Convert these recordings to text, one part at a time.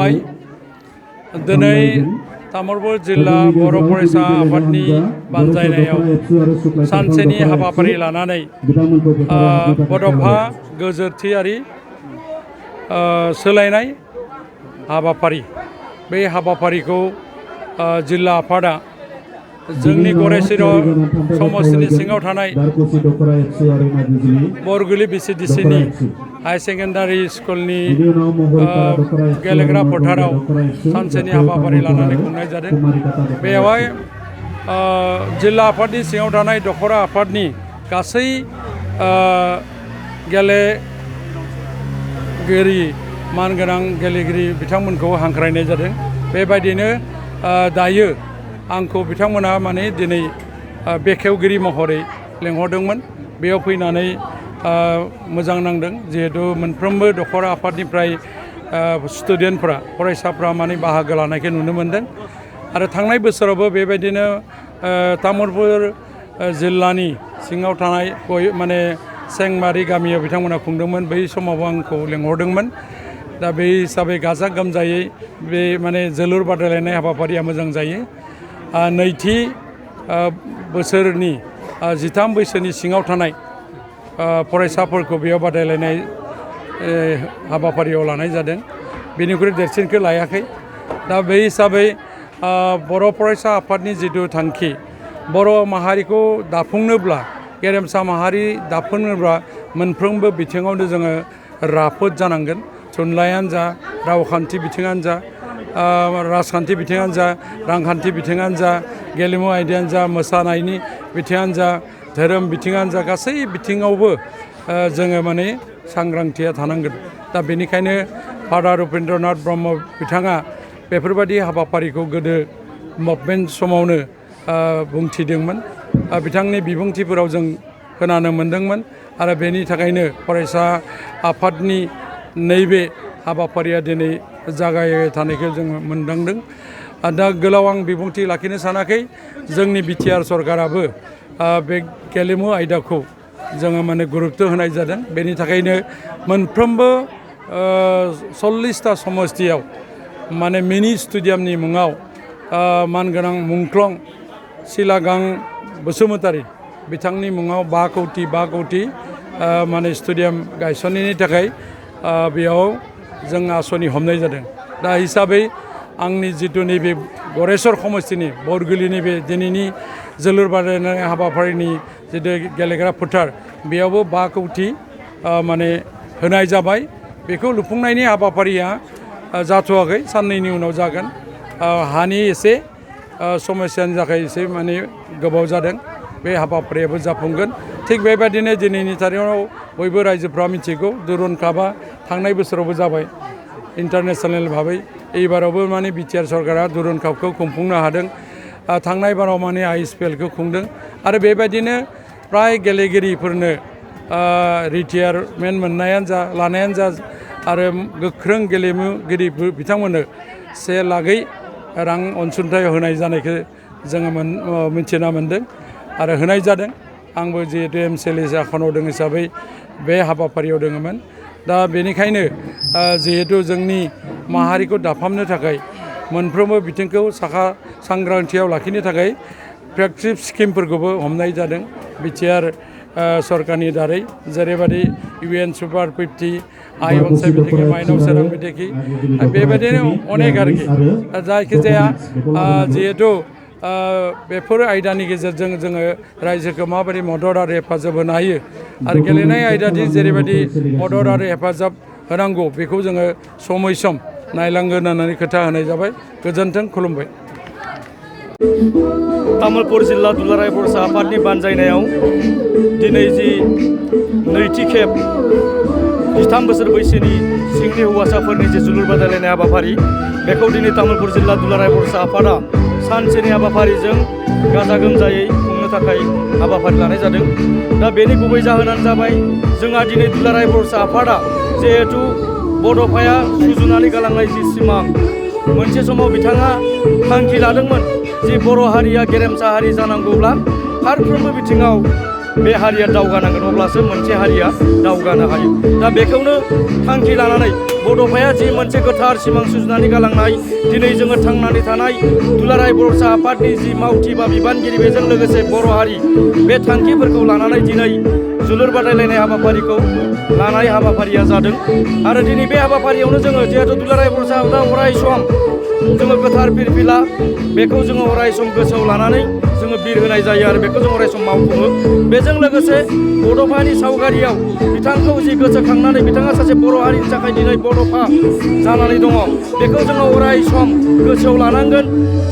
खुलुमबाय दिनै तामुलपुर जिल्ला बर' फरायसा आफादनि बानजायनायाव सानसेनि हाबाफारि लानानै बड'फा गोजोरथियारि सोलायनाय हाबाफारि बे हाबाफारिखौ जिल्ला आफादा जोंनि गरायसिर समस्तिनि सिङाव थानाय बरगुलि BCDCनि हाई सेकेन्डारि स्कुलनि गेलेग्रा फोथाराव सानसेनि हाबाफारि लानानै खुंनाय जादों। बेवहाय जिल्ला आफादनि सिङाव थानाय दखरा आफादनि गासै गेलेगिरि मानगोनां गेलेगिरि बिथांमोनखौ हांख्रायनाय जादों। बेबायदिनो दायो आंखौ बिथांमोना माने दिनै बेखेवगिरि महरै लेंहरदोंमोन। बेयाव फैनानै मोजां नांदों जिहेतु मोनफ्रोमबो दखरा आफादनिफ्राय स्टुडेन्टफ्रा फरायसाफ्रा माने बाहागो लानायखौ नुनो मोनदों। आरो थांनाय बोसोरावबो बेबायदिनो तामुलपुर जिल्लानि सिङाव थानाय माने सेंमारि गामियाव बिथांमोना खुंदोंमोन। बै समावबो आंखौ लेंहरदोंमोन। दा बे हिसाबै गाजा गोमजायै बे माने जोलुर बादायलायनाय हाबाफारिया मोजां जायो। नैथि बोसोरनि 13 बैसोनि सिङाव थानाय फरायसाफोरखौ बेयाव बादायलायनाय हाबाफारियाव लानाय जादों। बेनिख्रुइ देरसिनखौ लायाखै। दा बे हिसाबै बर' फरायसा आफादनि जिथु थांखि बर' माहारिखौ दाफुंनोब्ला गेरेमसा माहारि दाफुंनोब्ला मोनफ्रोमबो बिथिङावनो जोङो राफोद जानांगोन। थुनलाइयानो जा, रावखान्थि बिथिङानो जा, राजखान्थि बिथिङानो जा, रांखान्थि बिथिङानो जा, गेलेमु आयदायानो जा, मोसानायनि बिथिङानो जा, धोरोम बिथिङानो जा, गासै बिथिङावबो जोङो माने सांग्रांथिया थानांगोन। दा बेनिखायनो फादार उपेन्द्रनाथ ब्रह्म बिथाङा बेफोरबायदि हाबाफारिखौ गोदो मुभमेन्ट समावनो बुंथिदोंमोन। बिथांनि बिबुंथिफोराव जों खोनानो मोनदोंमोन। आरो बेनि थाखायनो फरायसा आफादनि नैबे हाबाफारिया दिनै जागायबाय थानायखौ जोङो मोनदांदों। दा गोलाव आं बिबुंथि लाखिनो सानाखै। जोंनि BTR सरकाराबो बे गेलेमु आयदाखौ जोङो माने गुरुत्व होनाय जादों। बेनि थाखायनो मोनफ्रोमबो 40टा समस्तियाव माने मिनि स्टेडियामनि मुङाव मानगोनां मुंख्लं सिलागां बसुमतारी बिथांनि मुङाव 5 कौटि माने स्टेडियाम गायसननायनि थाखाय बेयाव जों आसनि हमनाय जादों। दा हिसाबै आंनि जिथु नैबे गरेस्वर समस्तिनि बरगुलिनि बे दिनैनि जोलुर बादायलायनाय हाबाफारिनि जिथु गेलेग्रा फोथार बेयावबो 5 कौटि माने होनाय जाबाय। बेखौ लुफुंनायनि हाबाफारिया जाथ'वाखै, साननैनि उनाव जागोन। हानि एसे समस्यानि थाखाय एसे माने गोबाव जादों। बे हाबाफारियाबो जाफुंगोन। थिग बेबायदिनो दिनैनि थारिखआव बयबो रायजोफ्रा मिथिगौ दुरुन कापआ थांनाय बोसोरावबो जाबाय इन्टारनेसनेल भाबै। एबारावबो माने BTR सरकारा दुरुन कापखौ खुंफुंनो हादों। थांनाय बाराव माने ISPLखौ खुंदों। आरो बेबायदिनो फ्राय गेलेगिरिफोरनो रिटायारमेन्ट मोननायानो जा लानायानो जा आरो गोख्रों गेलेमुगिरि बिथांमोननो 1 लाखै रां अनसुंथाइ होनाय जानायखौ जोङो मिथिना मोनदों आरो होनाय जादों। आंबो जिहेतु MCLA आखनाव दं हिसाबै बे हाबाफारियाव दङमोन। दा बेनिखायनो जिहेतु जोंनि माहारिखौ दाफामनो थाखाय मोनफ्रोमबो बिथिंखौ सांग्रांथियाव लाखिनो थाखाय फ्लेगशिप स्किमफोरखौबो हमनाय जादों BTR सरकारनि दारै। जेरैबायदि UN सुपार 50, आइ अनसाय बिथांखि माइनाव सोरां बिथांखि बेबायदिनो अनेक आरोखि। जायखिजाया जिहेतु बेफोर आयदानि गेजेरजों जोङो रायजोखौ माबोरै मदद आरो हेफाजाब होनो हायो आरो गेलेनाय आयदाजों जेरैबायदि मदद आरो हेफाजाब होनांगौ बेखौ जोङो समै सम नायलांगोन होननानै खोथा होनाय जाबाय। गोजोन्थों, खुलुमबाय। तामुलपुर जिल्ला दुलाराय फरायसा आफादनि बानजायनायाव दिनै जि नैथि खेब 13 बोसोर बैसोनि सिंनि हौवासाफोरनि जे जोलुर बादायलायनाय हाबाफारि बेखौ दिनै तामुलपुर जिल्ला दुलाराय फरायसा आफादा सानसेनि हाबाफारिजों गाजा गोमजायै खुंनो थाखाय हाबाफारि लानाय जादों। दा बेनि गुबै जाहोनानो जाबाय जोंहा दिनै दुलाराय फरायसा आफादा जिहेथु बड'फाया सुजुनानै गालांनाय जि सिमां मोनसे समाव बिथाङा थांखि लादोंमोन जि बर' हारिया गेरेमसा हारि जानांगौब्ला फारफ्रोमबो बिथिङाव बे हारिया दावगानांगोन अब्लासो मोनसे हारिया दावगानो हायो दा बेखौनो थांखि लानानै बड'फाया जि मोनसे गोथार सिमां सुजुनानै गालांनाय दिनै जोङो थांनानै थानाय दुलाराय बर'सा आफादनि जि मावथि बा बिबानगिरि बेजों लोगोसे बर' हारि बे थांखिफोरखौ लानानै दिनै जोलुर बादायलायनाय हाबाफारिखौ लानाय हाबाफारिया जादों आरो दिनै बे हाबाफारियावनो जोङो जिहेतु दुलाराय बर'सा आफादा अराय सम जोङो गोथार फिरफिला बेखौ जोङो अराय सम गोसोआव लानानै जोङो बिर होनाय जायो आरो बेखौ जों अराय सम मावफुङो बेजों लोगोसे बड'फानि सावगारियाव बिथांखौ जि गोसोखांनानै बिथाङा सासे बर' हारिनि थाखाय दिनै बड'फा जानानै दङ बेखौ जोङो अराय सम गोसोआव लानांगोन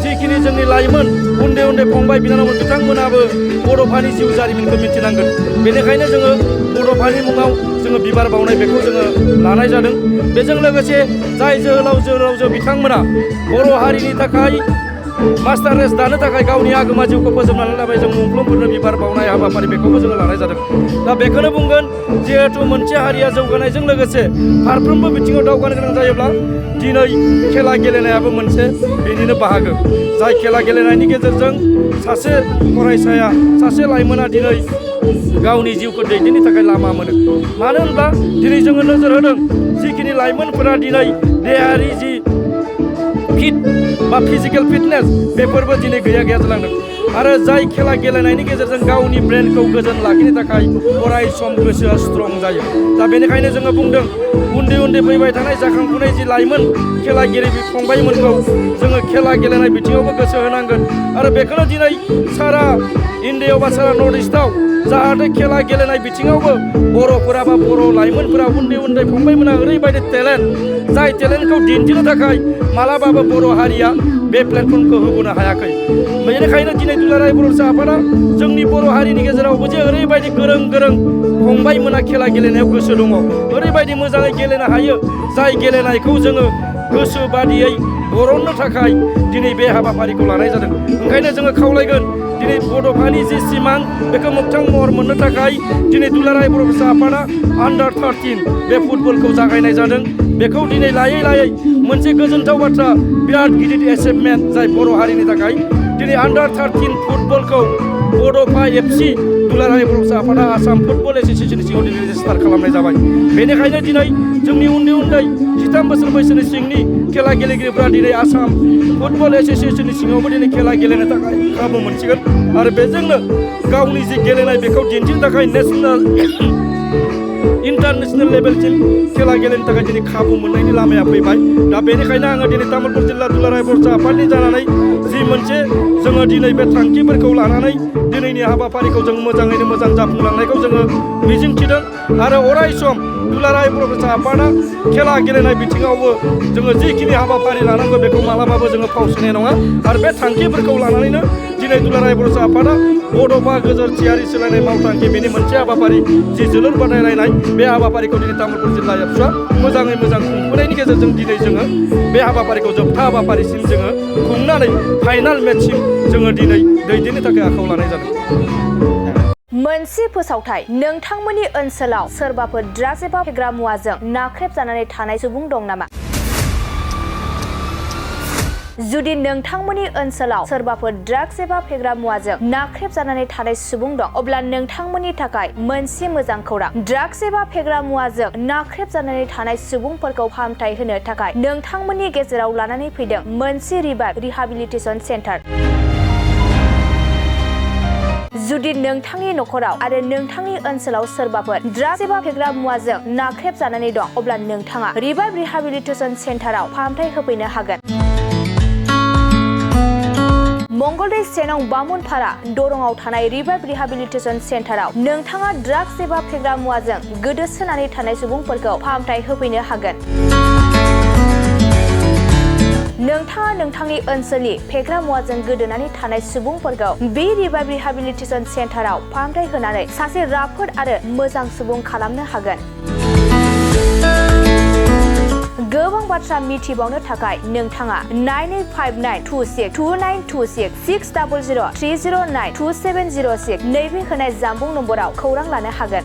जिखिनि जोंनि लाइमोन उन्दै उन्दै फंबाय बिनानावमोन बिथांमोनाबो बड'फानि जिउ जारिमिनखौ मिथिनांगोन बेनिखायनो जोङो बड'फानि मुङाव जोङो बिबार बावनाय बेखौ जोङो लानाय जादों बेजों लोगोसे जाय जोहोलावजो बिथांमोना बर' हारिनि थाखाय मास्टार रेस दानो थाखाय गावनि आगोमा जिउखौ फोजोबनानै लाबाय जों मुंख्लंफोरनो बिबार बावनाय हाबाफारि बेखौबो जोङो लानाय जादों दा बेखौनो बुंगोन जिहेथु मोनसे हारिया जौगानायजों लोगोसे फारफ्रोमबो बिथिङाव दावगानो गोनां जायोब्ला दिनै खेला गेलेनायाबो मोनसे बेनिनो बाहागो जाय खेला गेलेनायनि गेजेरजों सासे फरायसाया सासे लाइमोना दिनै गावनि जिउखौ दैदेननो थाखाय लामा मोनो मानो होनब्ला दिनै जोङो नोजोर होदों जिखिनि लाइमोनफोरा दिनै देहायारि जि फिट बा फिजिकेल फिटनेस बेफोरबो दिनै गैया जालांदों आरो जाय खेला गेलेनायनि गेजेरजों गावनि ब्रेनखौ गोजोन लाखिनो थाखाय अराय सम गोसोआ स्ट्रं जायो दा बेनिखायनो जोङो बुंदों उन्दै उन्दै फैबाय थानाय जाखांफुनाय जि लाइमोन खेला गेलेगिरि फंबायमोनखौ जोङो खेला गेलेनाय बिथिङावबो गोसो होनांगोन आरो बेखौनो दिनै सारा इन्डियायाव बा सारा नर्थ इस्टआव जाहाथे खेला गेलेनाय बिथिङावबो बर'फोरा बा बर' लाइमोनफोरा उन्दै उन्दै फंबायमोना ओरैबायदि टेलेन्ट जाय टेलेन्टखौ दिन्थिनो थाखाय मालाबाबो बर' हारिया बे प्लेटफर्मखौ होबोनो हायाखै बेनिखायनो दिनै दुलाराय बर'सा आफादा जोंनि बर' हारिनि गेजेरावबो जे ओरैबायदि गोरों गोरों फंबायमोना खेला गेलेनायाव गोसो दङ ओरैबायदि मोजाङै गेलेनो हायो जाय गेलेनायखौ जोङो गोसो बादियै बरननो थाखाय दिनै बे हाबाफारिखौ लानाय जादों ओंखायनो जोङो खावलायगोन दिनै बड'फानि जि सिमां बेखौ मोगथां महर मोननो थाखाय दिनै दुलाराय बर'सा आफादा आन्डार 13 बे फुटबलखौ जागायनाय जादों बेखौ दिनै लायै लायै मोनसे गोजोनथाव बाथ्रा बिराद गिदिर एचिभमेन्ट जाय बर' हारिनि थाखाय दिनै आन्डार 13 फुटबलखौ बड'फा FC दुलाराय बर'सा आफादा आसाम फुटबल एस'सियेसननि सिङाव दिनै रेजिस्टार खालामनाय जाबाय बेनिखायनो दिनै जोंनि उन्दै उन्दै 13 बोसोर बैसोनि सिंनि खेला गेलेगिरिफ्रा दिनै आसाम फुटबल एस'सियेसननि सिङावबो दिनै खेला गेलेनो थाखाय खाबु मोनसिगोन आरो बेजोंनो गावनि जि गेलेनाय बेखौ दिन्थिनो थाखाय नेसनेल इन्टारनेसनेल लेभेलसिम खेला गेलेनो थाखाय दिनै खाबु मोननायनि लामाया फैबाय दा बेनिखायनो आङो दिनै तामुलपुर जिल्ला दुलाराय बर'सा आफादनि जानानै जि मोनसे जोङो दिनै बे थांखिफोरखौ लानानै दिनैनि हाबाफारिखौ जों मोजाङैनो मोजां जाफुंलांनायखौ जोङो मिजिंथिदों आरो अराय सम दुलाराय बर'सा आफादा खेला गेलेनाय बिथिङावबो जोङो जिखिनि हाबाफारि लानांगौ बेखौ मालाबाबो जोङो फावसायनाय नङा आरो बे थांखिफोरखौ लानानैनो दिनै दुलाराय बर'सा आफादा बड'फा गोजोर थियारि सोलायनाय मावथांखि बेनि मोनसे हाबाफारि जि जोलुर बादायलायनाय बे हाबाफारिखौ दिनै तामुलपुर जिल्ला एबसुआ मोजाङै मोजां खुंफुंनायनि गेजेरजों दिनै जोङो बे हाबाफारिखौ जोबथा हाबाफारिसिम जोङो खुंनानै फाइनाल मेचसिम जोङो दिनै दैदेननो थाखाय आखायाव लानाय जादों मोनसे फोसावथाय नोंथांमोननि ओनसोलाव सोरबाफोर ड्राग्स एबा फेग्रा मुवाजों नाख्रेबजानानै थानाय सुबुं दं नामा जुदि नोंथांमोननि ओनसोलाव सोरबाफोर ड्राग्स एबा फेग्रा मुवाजों नाख्रेबजानानै थानाय सुबुं दं अब्ला नोंथांमोननि थाखाय मोनसे मोजां खौरां ड्राग्स एबा फेग्रा मुवाजों नाख्रेबजानानै थानाय सुबुंफोरखौ फाहामथाय होनो थाखाय नोंथांमोननि गेजेराव लानानै फैदों मोनसे रिहाबिलिटेसन सेन्टार जुदि नोंथांनि नखराव आरो नोंथांनि ओनसोलाव सोरबाफोर ड्राग्स एबा फेग्रा मुवाजों नाख्रेबजानानै दं अब्ला नोंथाङा रिहाबिलिटेसन सेन्टाराव फाहामथाय होफैनो हागोन मंगलदै सेनं बामुनपारा दरंआव थानाय रिहाबिलिटेसन सेन्टाराव नोंथाङा ड्राग्स एबा फेग्रा मुवाजों गोदोसोनानै थानाय सुबुंफोरखौ फाहामथाय होफैनो हागोन नोंथाङा नोंथांनि ओनसोलनि फेग्रा मुवाजों गोदोनानै थानाय सुबुंफोरखौ बे रिहाबिलिटेसन सेन्टाराव फाहामथाय होनानै सासे राफोद आरो मोजां सुबुं खालामनो हागोन गोबां बाथ्रा मिथिबावनो थाखाय नोंथाङा 9859262926 60030927006 नैबे होनाय जानबुं नम्बराव खौरां लानो हागोन